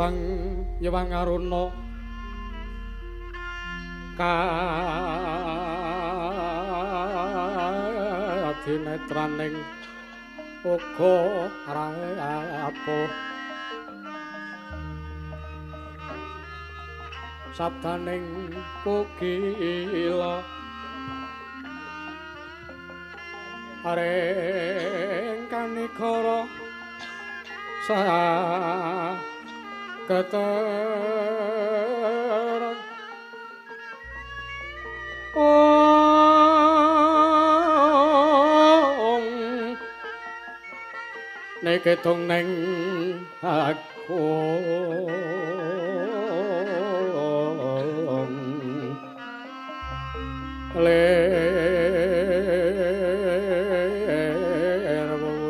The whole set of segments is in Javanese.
Kobang Hyang Aruna kadinetraning uga rapuh sabdaning kukila aring kanikara saketerang ong neketung neng aku ler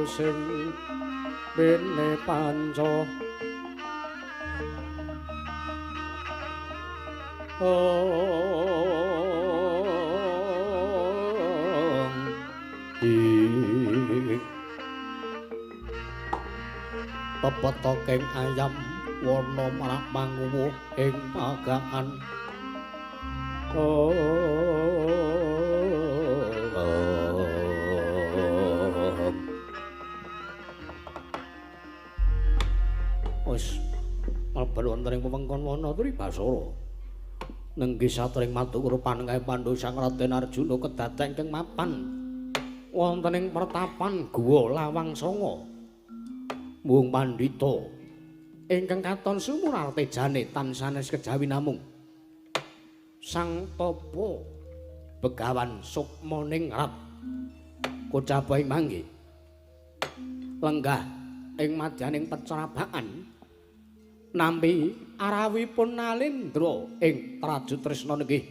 sing bene panca ong ing pepetoking ayam wana marak manguwuh ing pagaan. Wis mlebet wonten ing wewengkon wana Tribasara. Nenggih satring matur panengahe Pandhu Sang Raden Arjuna kedaten ingkang mapan wonten ing pertapan Guwa Lawang Sanga. Mung pandhita ingkang katon sumurar tejane tansah sanes kejawi namung Sang Tapa Begawan Sukmaningrat kocapa ing mangke lenggah ing madyaning pecrabakan nampi arawipun Nalendra ing Traju Tresna nenggih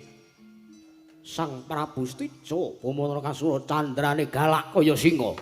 Sang Prabu Stica Bama Narakasura candrane galak kaya singa.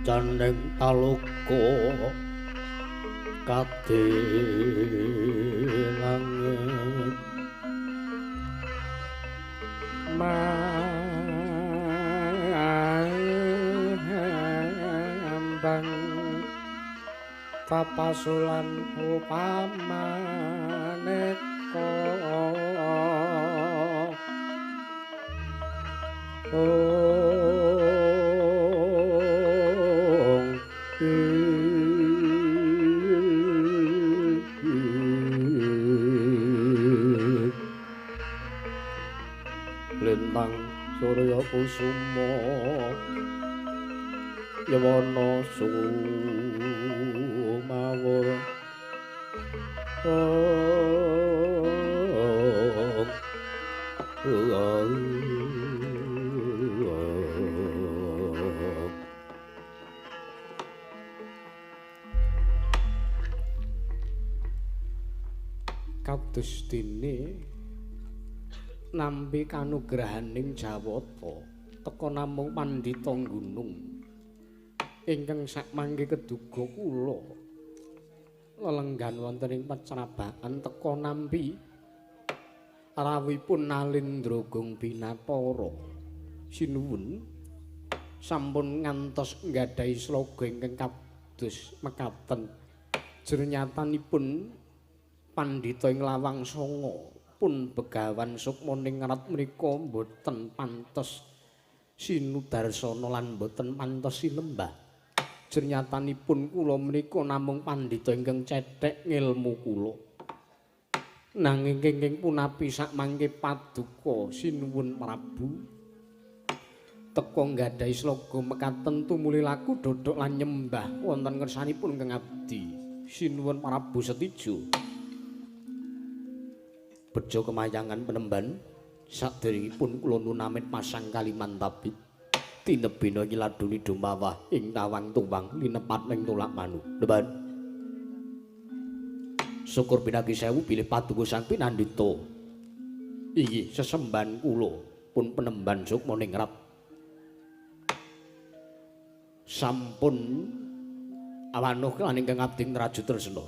Janing taloka kade langit mambang tapasulan upamaneka. Lintang surya kusuma yawana sumawur. Kados dene nampi kanugrahaning Jawata teka namung pandhita gunung ingkang sakmangke keduga kula lelenggan wonten ing pecrabakan teka nampi rawuhipun Nalendra Gong Binatara. Sinuwun sampun ngantos nggadahi sloga ingkang kados mekaten. Jernyatanipun pandhita ing Lawang Sanga pun Begawan Sukmaningrat menika mboten pantes sinudarsana lan mboten pantes sinembah. Jernyatanipun kula menika namung pandhita ingkang cethek ngilmu kula. Nanging kenging punapi sakmangke paduka sinuwun Prabu teka nggadahi sloga mekaten tumuli laku dodhok lan nyembah wonten ngersanipun ingkang abdi. Sinuwun Prabu Setijo. Bejo kemayangan penemban saderengipun kula nunamit pasang kaliman tabit tinebina nyiladuni dumawah ing tawang tuwang linepat ing tolak manu. Nemban syukur pinagi sewu bilih paduka sang pinandhita inggih sesembahan kula pun penemban Sukmaningrat sampun awanuh lan ingkang abdi ngraju tresna.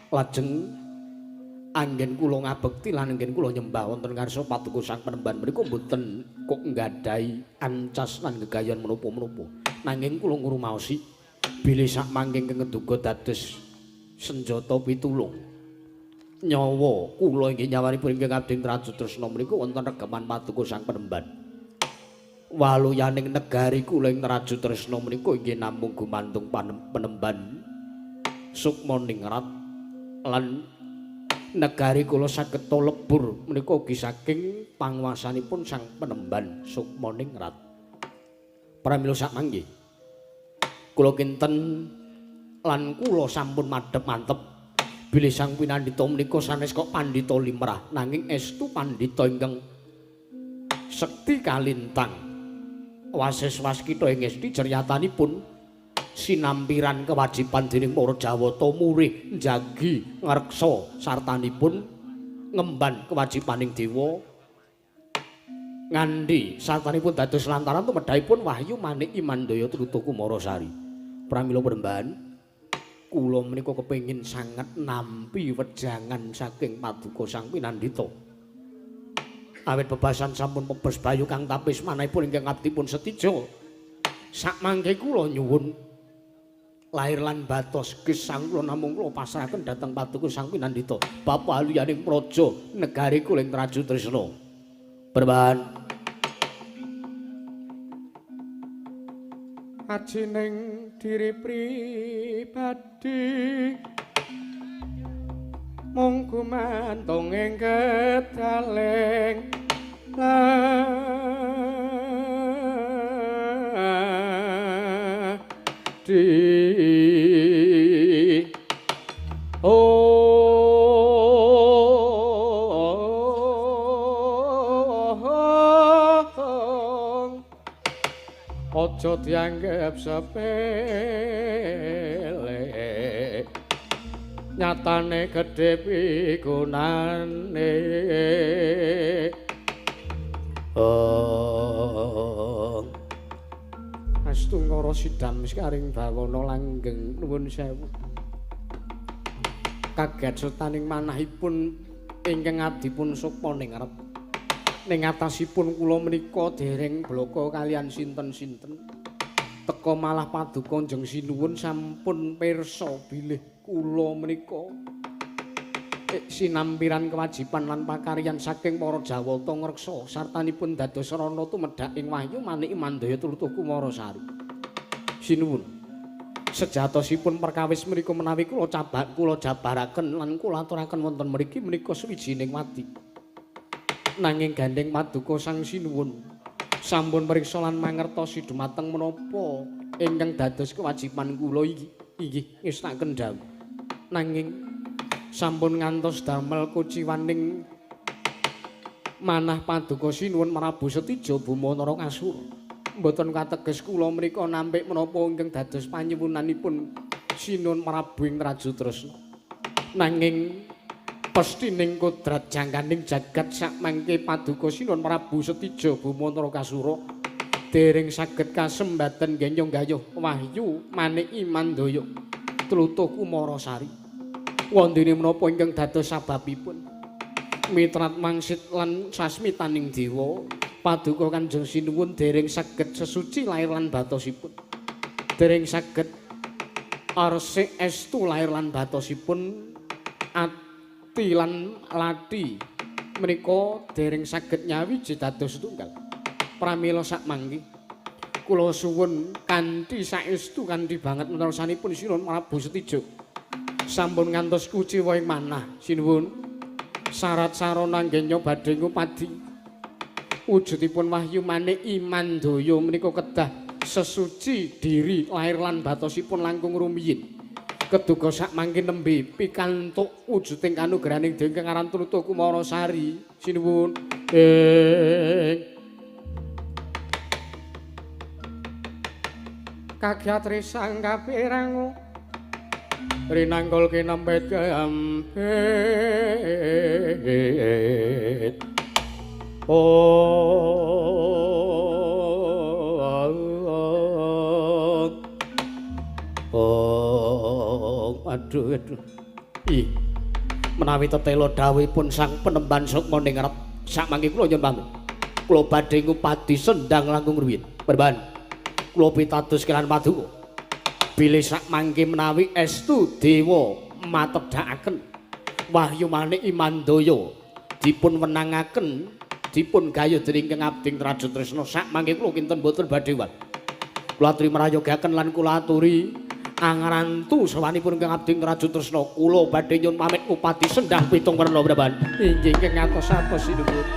Lajeng anggen kula ngabekti lan anggen kula nyembah wonten ngarsa paduka sang penemban menika mboten kok nggadahi ancas lan gegayon menapa-menapa. Nanging kula ngrumaosi bilih sakmangke ingkang keduga dados senjata pitulung nyawa kula inggih nyawanipun ingkang abdi ngraju tresna menika wonten regeman paduka sang penemban. Waluyaning negari kula ing ngraju tresna menika inggih namung gumantung penemban Sukmaningrat lan negari kula saged lebur menika ugi saking panguwasanipun sang penemban Sukmaningrat. Pramila sakmangke kula kinten lan kula sampun madhep mantep bilih sang pinandhita menika sanes kok pandhita limrah nanging estu pandhita ingkang sekti kalintang. Wasis waskita ing esti jeryatanipun sinampiran kewajiban dening para Jawata murih njagi ngreksa sartanipun ngemban kewajibaning dewa nganti sartanipun dados lantaran tumedhahipun wahyu manik Imandaya Truta Kumarasari. Pramila penemban kula menika kepengin sanget nampi wejangan saking paduka sang pinandhita. Awit bebasan sampun pebes bayu kang tapis manahipun ingkang abdipun Setijo. Sakmangke kula nyuwun lahir lan batos gesang kula namung kula pasrahaken dhateng paduka sang pinandhita bapa aluyaning praja negari kula ing Traju Tresna. Perbahan ajining diri pribadi mung gumantung ing kedaling di aja dianggep sepele nyatane gedhe pigunane. Astungkara sidam sekaring bawana langgeng nuwun sewu. Kaget setaning manahipun ingkang abdipun Sukmaningrat. Ning atasipun kula menika dereng blaka kalian sinten-sinten. Teka malah paduka Kanjeng Sinuwun sampun pirsa bilih kula menika Sinampiran kewajiban lan pakaryan saking para Jawata ngreksa sartanipun dados sarana tumedhak ing wahyu maniki mandaya tlutuh Kumarasari. Sinuwun. Sejatosipun perkawis menika menawi kula cabak kula jabaraken lan kula aturaken wonten mriki menika suwijining wadi. Nanging gandheng paduka Sang Sinuwun sampun mriksa lan mangertosi dumateng menapa ingkang dados kewajiban kula iki. Inggih ngestakaken dawuh. Nanging sampun ngantos damel kuciwaning manah paduka Sinuwun Prabu Setija Buma Narakasura. Mboten kateges kula mrika nampik menapa ingkang dados panyuwunanipun Sinuwun Prabu ing Rajutresna. Nanging pestining kodrat jangkaning jagat sakmangke paduka Sinuwun Prabu Setija Buma Narakasura dereng saged kasembaten genyong gayuh wahyu maniki mandaya tlutuh Kumarasari. Wondene menapa ingkang dados sababipun mitrat mangsit lan sasmitaning dewa paduka Kanjeng Sinuwun dereng saged sesuci lair lan batosipun, dereng saged arsik estu lair lan batosipun, ati lan lati menika dereng saged nyawiji dados tunggal. Pramila sakmangke kula suwun kanthi saestu kanthi banget menasanipun Sinuwun Prabu Setija sampun ngantos kuciwa ing manah Sinuwun. Syarat sarana nggenya badhe ngupadi wujudipun wahyu maniki mandaya menika kedah sesuci diri lair lan batosipun langkung rumiyin. Keduga sakmangke nembe pikantuk wujuding kanugrahaning dewa ingkang aran Tlutuh Kumarasari. Sinuwun. Kagyat risang kapirangu rinanggol kinempet keampit. Oh, aduh aduh. Ih, menawi tetela dawuhipun sang penemban sukma ning ngarep sakmangke kula nyuwun pamit. Kula badhe ngupadi sendang langkung ruwin. Perban. Kula pitados kelan paduka. Bilih sakmangke menawi estu dewa matedhakaken wahyu maniki mandaya dipun wenangaken dipun gayuh dening Kang Abding Rajatresna sakmangke kula kinten boten badhe wal. Kula aturi mrayogaken lan kula aturi angrantu sawanipun Kang Abding Rajatresna. Kula badhe nyuwun pamit ngupadi sendang pitung werna Praban. Inggih ingkang ngatos-atos sinuwun.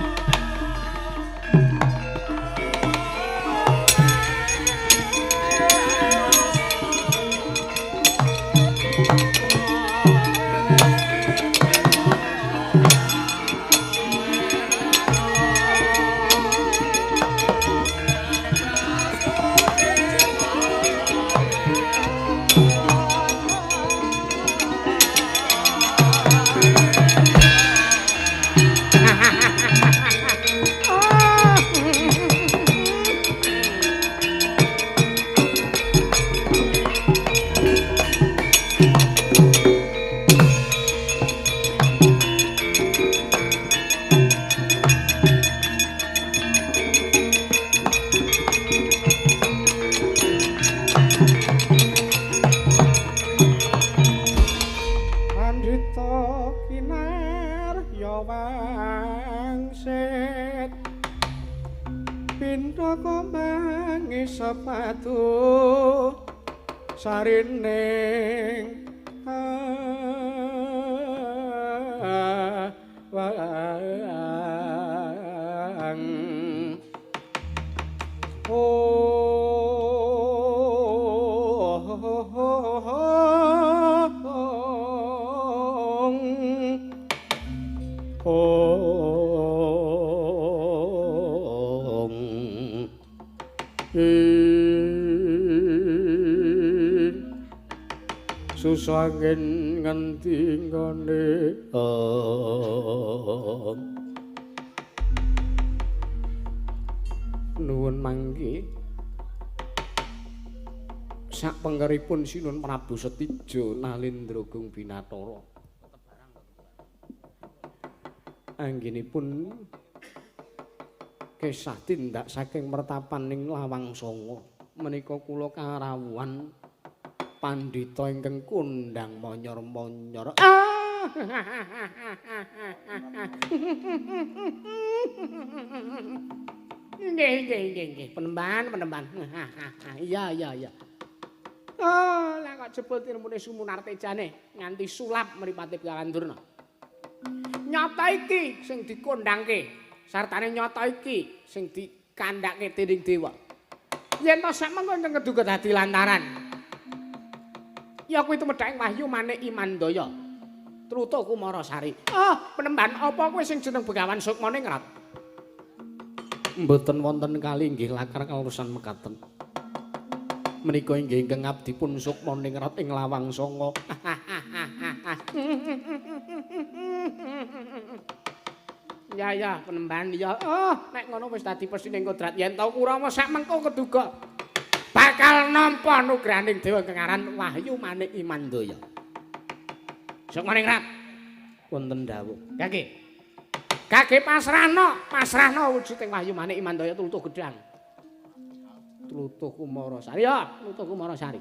Sepatu sarining wang susangin ngendi nggone nuwun mangke sak pengkeripun Sinuwun Prabu Setija Nalendra Gung Binatara anggenipun kesah tindak saking mertapan ing Lawang Sanga menika kula karawuhan pandhita ingkang kondhang monyor-monyor. Ah! Nggih, nggih, nggih, nggih. Penemban, penemban. Iya, iya, iya. Oh, lah kok jebul tilmune Sumunartejane nganti sulap mripate Begawan Durna. Nyata iki sing dikondhangke, sartane nyata iki sing dikandhake dening dewa. Yen to sak mengko ingkang keduga dadi lantaran. Ya kuwi tumedhake wahyu manik Imandaya. Truto Kumarasari. Oh, penemban apa kuwi sing jeneng Begawan Sukmaningrat? Mboten wonten kali inggih lakar kaleresan mekaten. Menika inggih ingkang abdipun Sukmaningrat ing Lawang Sanga. Ya ya penemban ya. Oh, nek ngono wis dadi pesining kodrat yen to Kurawa sak mengko keduga bakal nampa anugrahaning dewa ingkang aran Wahyu Manik Imandaya. Sukmaningrat wonten dawuh. Kake. Kake pasrahno, pasrahno wujuding Wahyu Manik Imandaya tlutuh gedhang. Tlutuh Kumarasari ya, tlutuh Kumarasari.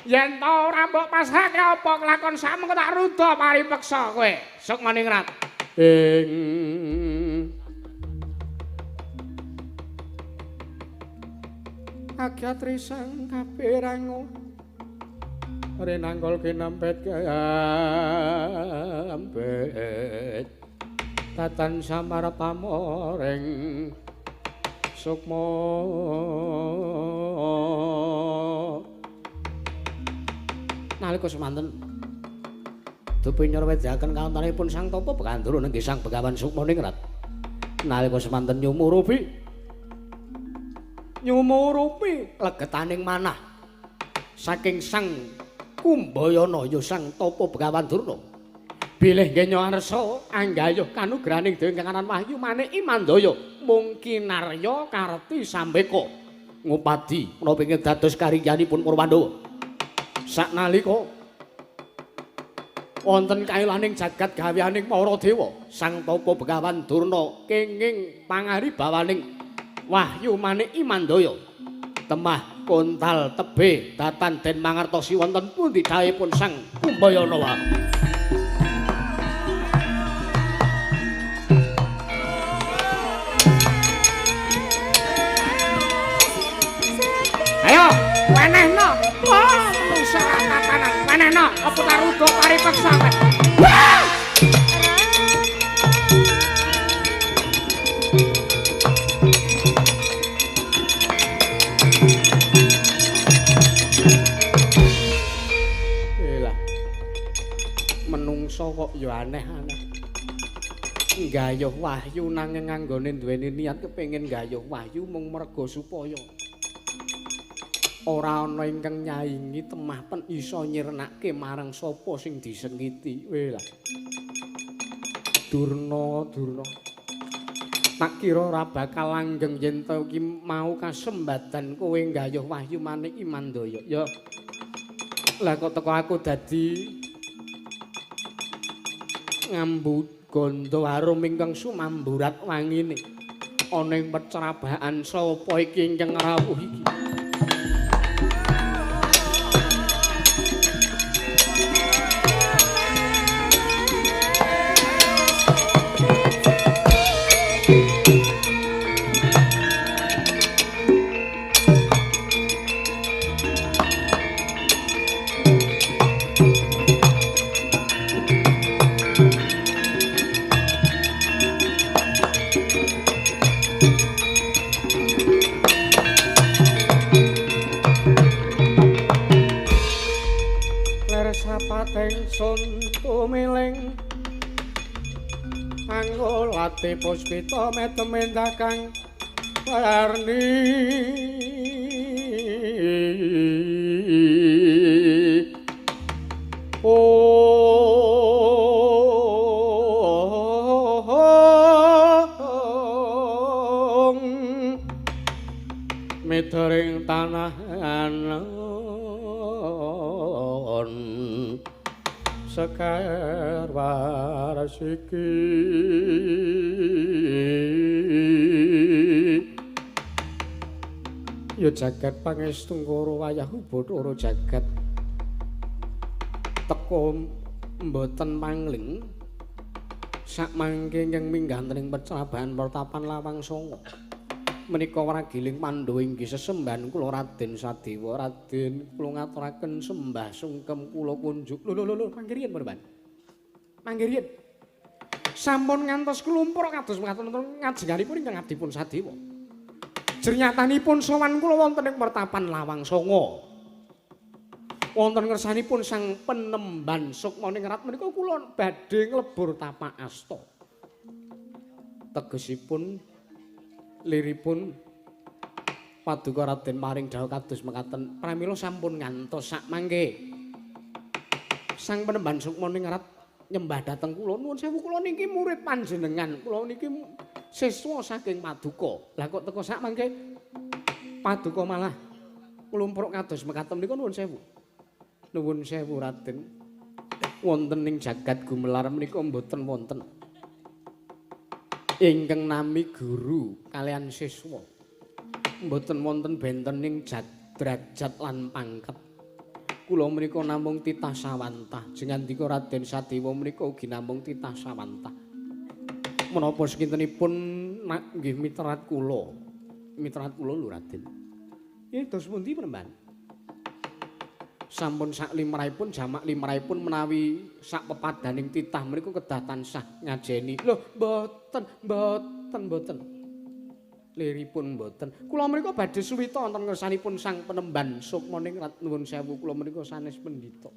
Yen to ora mbok pasrahke apa kelakon sak mengko tak ruda paripeksa kowe. Sukmaningrat. Ing agyatri sang kapirango renanggol kinempet kambet tatan samar pamoreng sukma nalika semanten dupi nyerwedaken kawontenipun Sang Tapa Begandara nenggih Sang Begawan Sukmaningrat. Nalika semanten nyumurupi nyumurupi legetaning manah saking Sang Kumbayana ya Sang Tapa Begawan Durna. Bilih nggih arsa anggayuh kanugrahaning dewa ingkang aran Wahyu Manik Imandaya mung kinarya karti sambeka ngupadi menapa ingkang dados karyanipun para Pandhawa. Saknalika wonten kailaning jagat gaweaning para dewa, Sang Tapa Begawan Durna kenging pangaribawaning Wahyu Manik Imandaya temah kontal tebe datan den mangertosi wonten pundi dawuhipun Sang Kumbayana wae. Ayo, wenehno. Wah, menungsa tatanan. Wenehno, apa tak ruda paripeksa kowe. Elah. Menungsa kok ya aneh-aneh. Nggayuh wahyu nanging nganggone duweni niat kepengin nggayuh wahyu mung merga supaya ora ana ingkang nyaingi temah pen iso nyirnake marang sapa sing disengiti. Weh lah. Durna, Durna. Tak kira ora bakal langgeng yen to iki mau kasembadan kowe nggayuh Wahyu Manik Imandaya. Ya. Lah kok teko aku dadi ngambu gandha arum ingkang sumamburat wangine. Ana ing pecrabahan sapa iki ingkang rawuh iki? Sun tumiling anggolate puspita metemendakang warni oh mitering tanah sekar warsiki ya jagat pangestungkara wayah Bathara jagat teko Mboten pangling. Sakmangke ingkang minggah ing pecrabahan pertapan Lawang Sanga. Menika wragiling Pandhawa inggih sesembahan kula Raden Sadewa. Raden kula ngaturaken sembah sungkem kula kunjuk. Lho lho lho, mangke riyen Panembahan. Mangke riyen. Sampun ngantos klumpur kados mekaten ngajenganipun ingkang abdipun Sadewa. Jernyatanipun sowan kula wonten ing pertapan Lawang Sanga. Wonten ngersanipun Sang Penemban Sukmaningrat menika kula badhe nglebur tapak asta. Tegesipun liripun paduka Raden paring dawuh kados mekaten pramila sampun ngantos sakmangke. Sang Penemban Sukmaningrat nyembah dhateng kula, nuwun sewu kula niki murid panjenengan, kula niki siswa saking paduka. Lah kok teko sakmangke paduka malah klumpruk kados mekaten menika nuwun sewu. Nuwun sewu Raden. Wonten ing jagat gumelar menika mboten wonten ingkang nami guru kalian siswa. Mboten wonten benten ing derajat lan pangkat. Kula menika namung titah sawantah. Jengandika Raden Sadewa menika ugi namung titah sawantah. Menapa sekintenipun nak nggih mitrat kula. Mitrat kula lho Raden. Iki dos pundi Panembahan? Sampun sak limrahipun jamak limrahipun menawi sak pepadaning titah menika kedah tansah ngajeni. Lho mboten, mboten, mboten. Liripun mboten. Kula menika badhe suwita wonten ngersanipun Sang Penemban Sukmaningrat. Nuwun sewu kula menika sanes pendhita.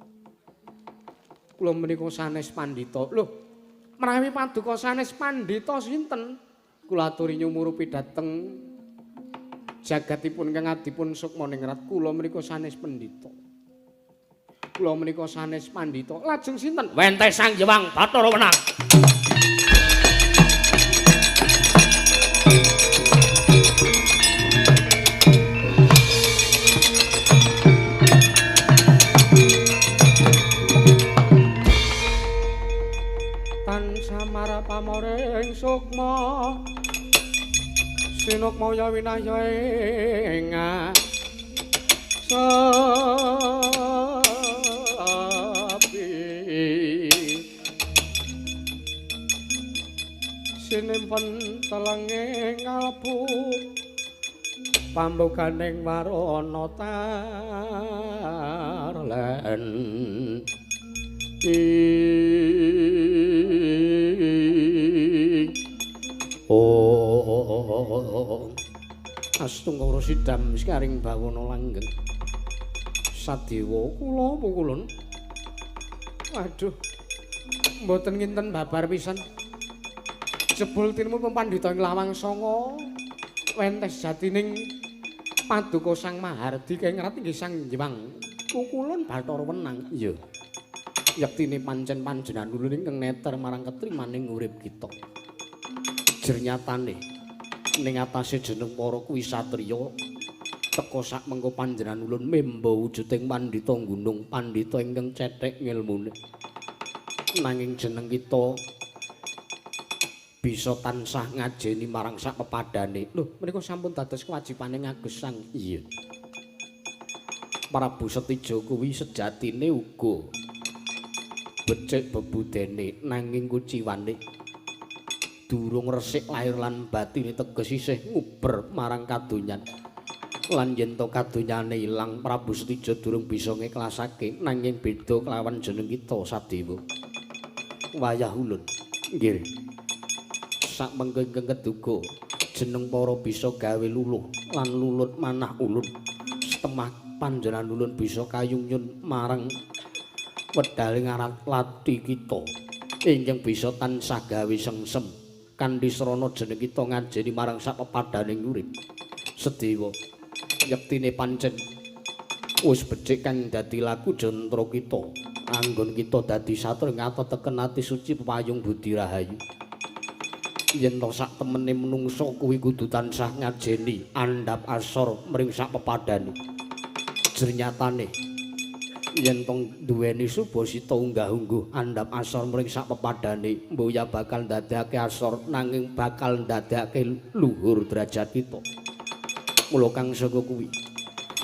Kula menika sanes pandhita. Lho, menawi paduka sanes pandhita sinten? Kula aturi nyumurupi dhateng jagatipun kang adipun Sukmaningrat. Kula menika sanes pendhita. Kula menika sanes pandhita. Lajeng sinten? Wenteh Sang Hyang Bathara Wenang. Tan samara pamoring sukma sinukmaya winahya ing sinimpen telenge ngalbu pambukaning warana tarlen oh astungkara sidam sekaring bawana langgeng Sadewa kula pukulun. Waduh, mboten nginten babar pisan. Jebul tinemu pandhita ing Lawang Sanga wentes jatining paduka Sang Mahardi kengrat inggih Sang Hyang Kukulun Bathara Wenang. Iya. Yektine pancen panjenengan ulun ingkang neter marang ketrimaning urip kita. Jernyatane ning atase jeneng para kuwi satriya teka sak mengko panjenengan ulun memba wujuding pandhita gunung, pandhita ingkang cethek ngilmune. Nanging jeneng kita bisa tansah ngajeni marang sak pepadane. Lho, menika sampun dados kewajibane ngagesang. Iya. Prabu Setija kuwi sejatine uga becik bebudene nanging kuciwane durung resik lahir lan batine teges isih nguber marang kadonyan. Lan yen to kadonyane ilang Prabu Setija durung bisa ngiklasake nanging beda kelawan jeneng kita Sadewa. Wayah ulun. Nggih. Sak mengko ingkang keduga jeneng para bisa gawe luluh lan lulut manah ulun. Setemah panjenengan ulun bisa kayungyun marang wedaling arat lati kita ingkang bisa tansah gawe sengsem kanthi srana jeneng kita ngajeni marang sak pepadaning urip. Sedewa yektine pancen wis becik kang dadi laku jantра kita anggon kita dadi satria ngateteken ati suci pepayung budi rahayu. Yen to sak temene menungsa kuwi kudu tansah ngajeni andhap asor mring sak pepadane. Jernyatane yen to duweni subasita unggah-ungguh andhap asor mring sak pepadane, mboya bakal ndadekake asor nanging bakal ndadekake luhur derajat kita. Mula kang saka kuwi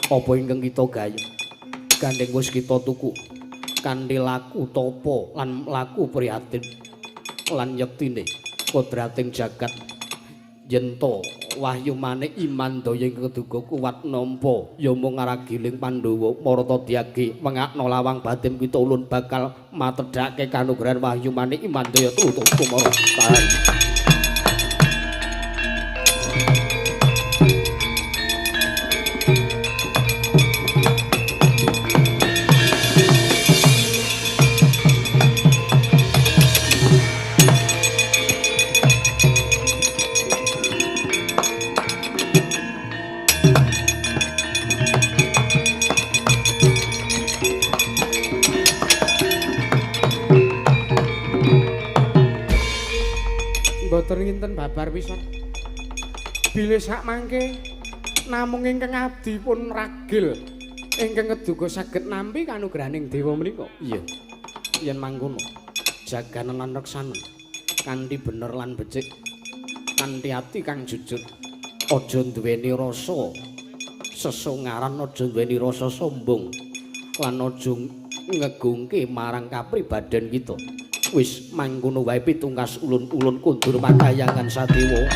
apa ingkang kita gayuh gandeng wis kita tuku Kanthi laku tapa lan laku prihatin lan yektine kodrating jagat yen to wahyu manik iman daya ing keduga kuwat nampa ya mung ngaragiling Pandhawa marata dyage wengakna lawang batin kita ulun bakal matedhake kanugrahan wahyu manik iman daya tutup kumara tahan. Mboten nginten babar pisan. Bilih sak mangke namung ingkang abdi pun ragil ingkang keduga saged nampi kanugrahaning dewa menika. Iya. Yen mangkono jaganen lan reksanen kanthi bener lan becik, kanthi ati kang jujur, aja duweni rasa sesongaran, aja duweni rasa sombong lan aja ngegungke marang kapribaden kita. Wis mangkono wae pitungkas ulun-ulun kundur makayangan sadewa.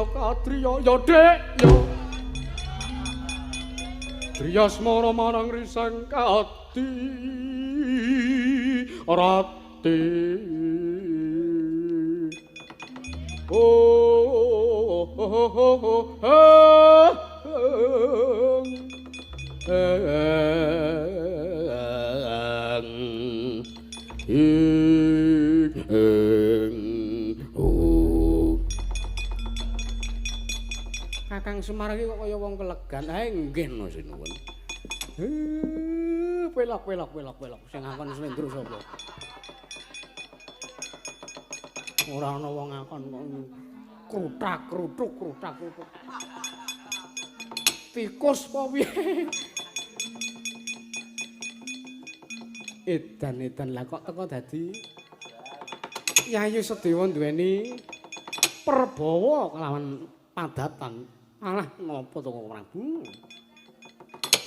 Kadriya ya Dik ya Driyasmara marang risang kati rati. Oh oh oh oh Kakang Semar iki kok kaya wong kelegan. Ha nggih no sinuwun. Pelok pelok pelok pelok sing ngakon slendro sapa? Ora ana wong ngakon kok krutak krutuk krutak krutuk. Tikus apa piye? Edan-edan lah kok teko dadi Yayi Sedewa duweni perbawa kelawan padatan. Alah napa to kok Prabu?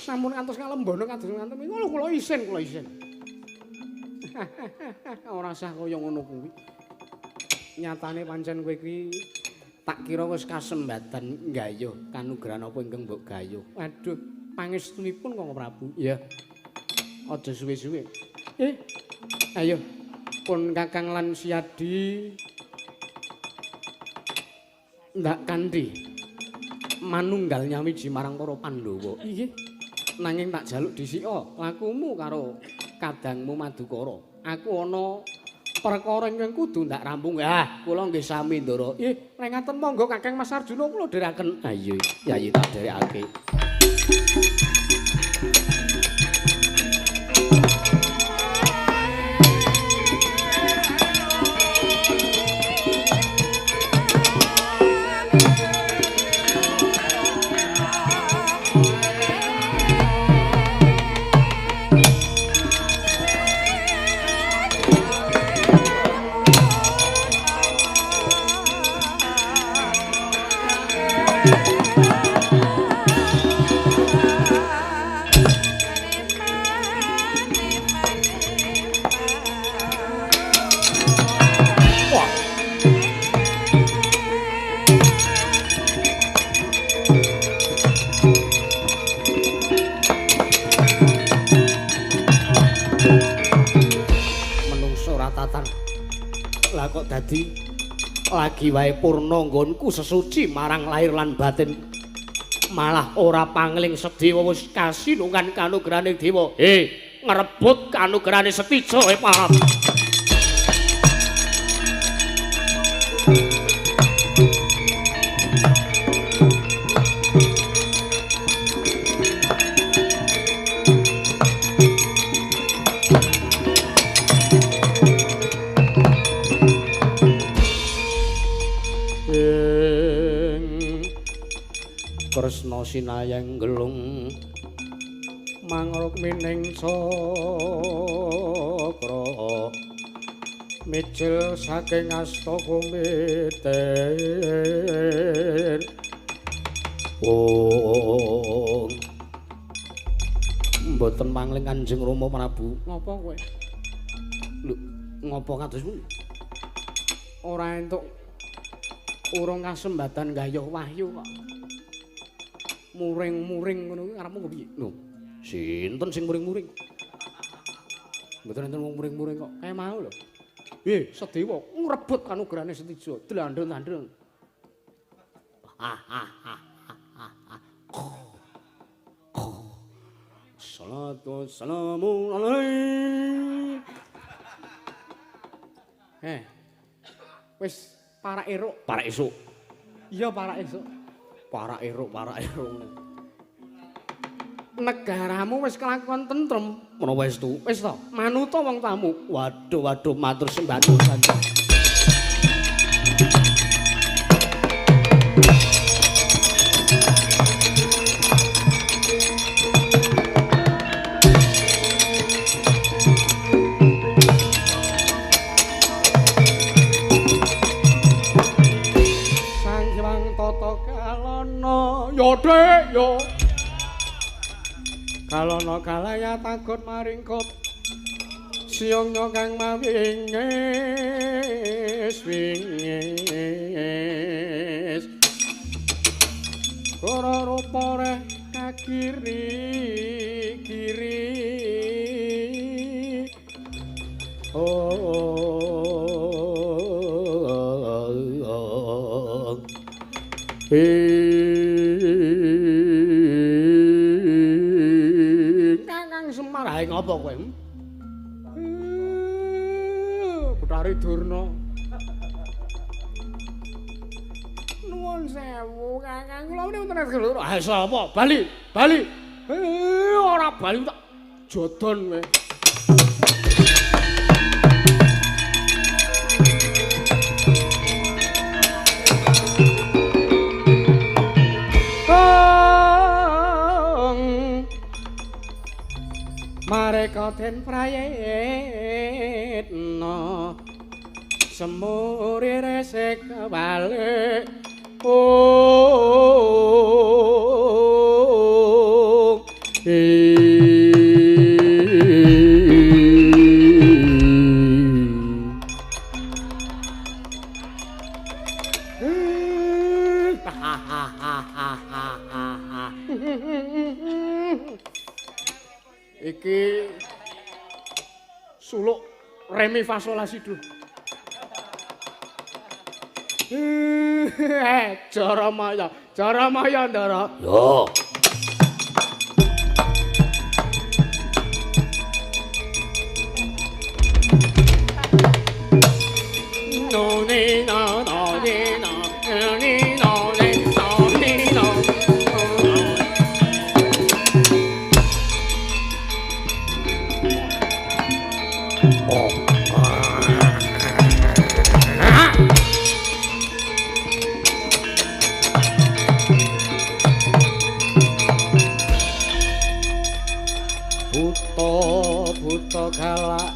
Sampun kantos kalembana kados ngaten niku kula isin, kula isin. Ora sah kaya ngono kuwi. Nyatane pancen kowe iki tak kira wis kasembatan nggayuh kanugrahan apa ingkang mbok gayuh. Waduh, pangestunipun Kang Prabu. Iya. Aja suwe-suwe. Ayo pun Kakang lan Siadi ndak kanthi manunggal nyawiji marang para Pandhawa. Inggih. Nanging tak jaluk dhisika lakumu karo kadangmu Madukara. Aku ana perkara ingkang kudu ndak rampung. Ah, kula nggih sami Ndara. Nggih, nek ngaten monggo Kakang Mas Arjuna kula dherekaken. Ayo, Yayi tak dherekake. Ah! ora tatan. Lah kok dadi lagi wae purna nggonku sesuci marang lahir lan batin. Malah ora pangling Sedewa wis kasinungan kanugrahaning dewa. He, ngrebut kanugrahane Setija e parap. Kresna sinayang gelung mangrukmining cakra mijil saking asta kumiter. Oh, mboten mangling Kanjeng Rama Prabu. Ngopo kowe? Lho, ngopo kados pundi? Ora entuk urung kasembatan gayuh wahyu kok. Muring-muring ngono kuwi karepmu piye? Lho, sinten sing muring-muring? Mboten enten wong muring-muring kok. Kae mau lho. Sedewa ngrebut kanugrahane Setija, dlandhel-dlandhel. Salatu wassalamu alaihi. Wis para eruk, para esuk. Iya, para esuk. Para eruk, para eruk. Negaramu wis kelakon tentrem. Menawa estu? Wis to, manuta wong tamu. Waduh, waduh, matur sembah nuwun kanjeng. Sang Hyang Tata Kalana, yo Dik, yo. Kalana kalaya takut maringkut siang kang mawingis wingis. Ora rupa reh kakiri kiri. Oh, Kakang Semar ae ngopo kowe? Bathari Durna. Nuwun sewu Kakang, kula niku wonten gelur. Ah sapa? Bali, bali. Ora bali tak jodon kowe. Mareka den prayitna semuri resik balik. Oh, iki suluk remi fasolasi dulu. Jaramaya, Jaramaya Ndara. Yo. No ni no no ni no ni no ni no ni no. Buta galak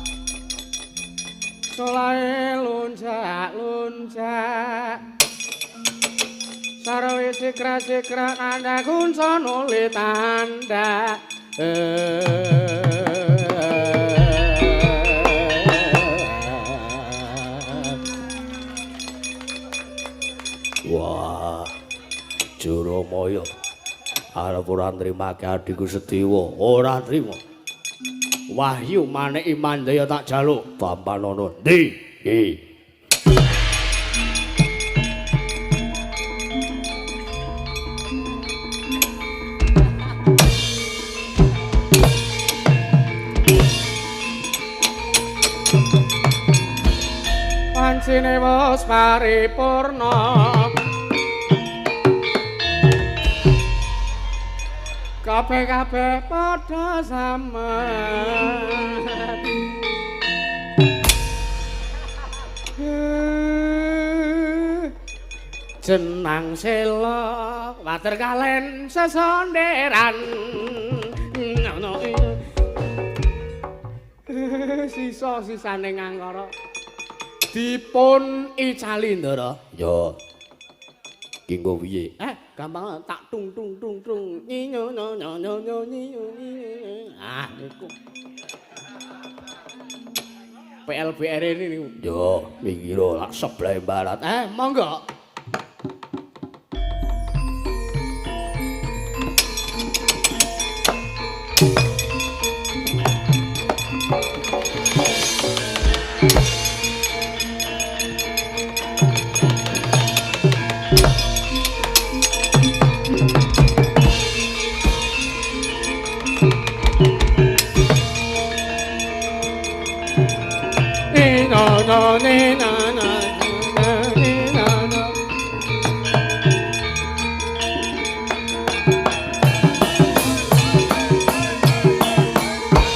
solahe lunjak-lunjak sarwe sikra-sikra tanda kunca nuli tanda. Wah, Jaramaya arep ora nrimake adhiku Sedewa, ora trima. Wahyu maneki mandaya tak jaluk tampanana. Ndi? Iki. Pancine wis paripurna. Kabeh-kabeh padha samet. Jenang sela water kalen sesonderan. Sisa-sisane ngangkara dipun icali Ndara. Ya. Ki nggo piye? Gampang tak tung tung tung tung. Nyo nyo nyo nyo nyo nyo. Ah, niku. PLBR ini niku. Yo, minggiro lak sebelah barat. Monggo.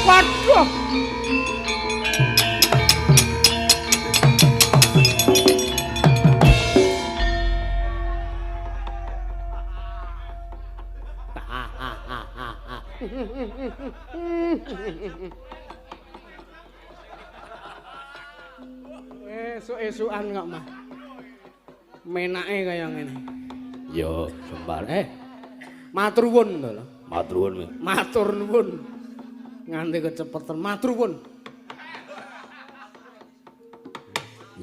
Waduh. Esuk-esukan kok, Mas. Menake kaya ngene. Ya, sembah. Matur nuwun to lho. Matur nuwun. Matur nuwun. Nganti kecepetan matur nuwun.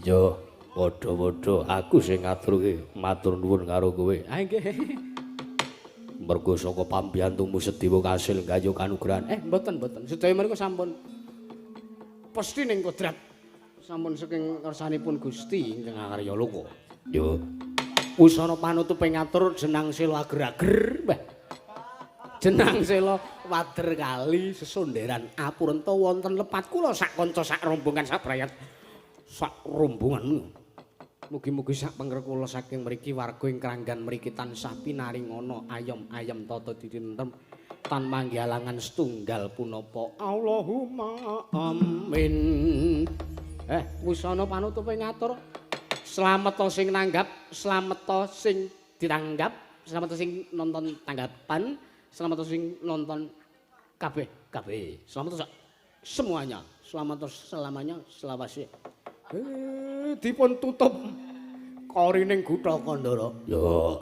Ya, padha-padha aku sing ngaturke matur nuwun karo kowe. Ah nggih. Mergo saka pambiyantumu Sedewa kasil gayuh kanugrahan. Mboten mboten. Sedaya mriku sampun pesti ning kodrat. Sampun saking kersanipun Gusti ingkang Arya Loka. Yo. Wusana panutupe ngatur jenang sela ager-ager. Mbah. Jenang sela wader kali sesonderan apurenta wonten lepat kula sak kanca sak rombongan sak brayat sak rombongan. Mugi-mugi sak pengker kula saking mriki warga ing Kranggan mriki tansah pinaringana ayem-ayem tata ditintem tan manggi alangan setunggal punapa. Allahumma amin. Wusana panutupe ngatur slameta sing nanggap, slameta sing ditanggap, slameta sing nonton tanggapan, slameta sing nonton kabeh kabeh. Slameta semuanya, slameta selamanya, selawase. Dipun tutup korining gutha Kandara. Ya.